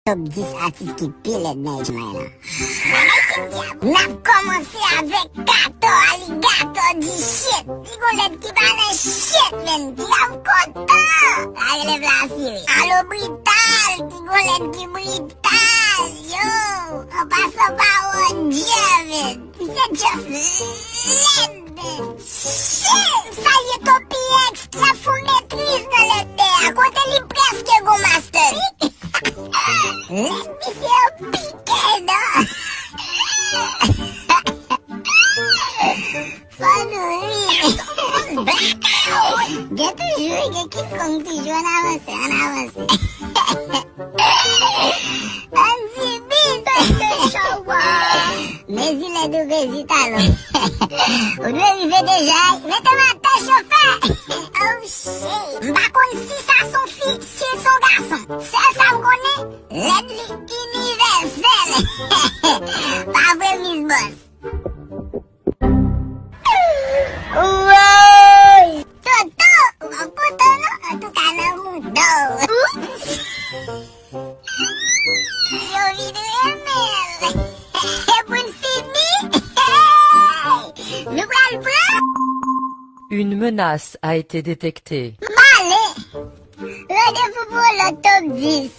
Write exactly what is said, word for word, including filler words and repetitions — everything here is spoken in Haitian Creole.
Top dis atis ki pi lèd nan H M I la. N ap kòmanse avèk Kato Aligato di shit. Li gon lèd ki pa nan shit, men. Li ap kontan. Lage lèv la sere. Alo Brital, li gon lèd ki brital, yo. An pasan pa Roger, men. Misye just lèd, men. Shit! Salye Topirex, l ap fè yon metriz nan lèd dèyè a. Kote li prèske gon master. Lèd misye yo pike, non? Fò nou ri. Gen toujou, gen kikonk toujou. Ann avanse, ann avanse. Ann sibi. Mezi lèd ou mezi talon. Ou dwe rive deja. Mete m atè, chofè. Oh shit. M pa konn si sa s on fi, si s on gason. Sèl sa m konnen, lèd li inivèsèl. Pa vre, Miss Boss? Woy! Toto, ou p ap kontan non, antouka nan mouda w. Oups! Yo vin renmen l. E pou n fini, hey! Nou pral pran. Une menace a été détectée. M ale! Randevou pou yon lòt top dis.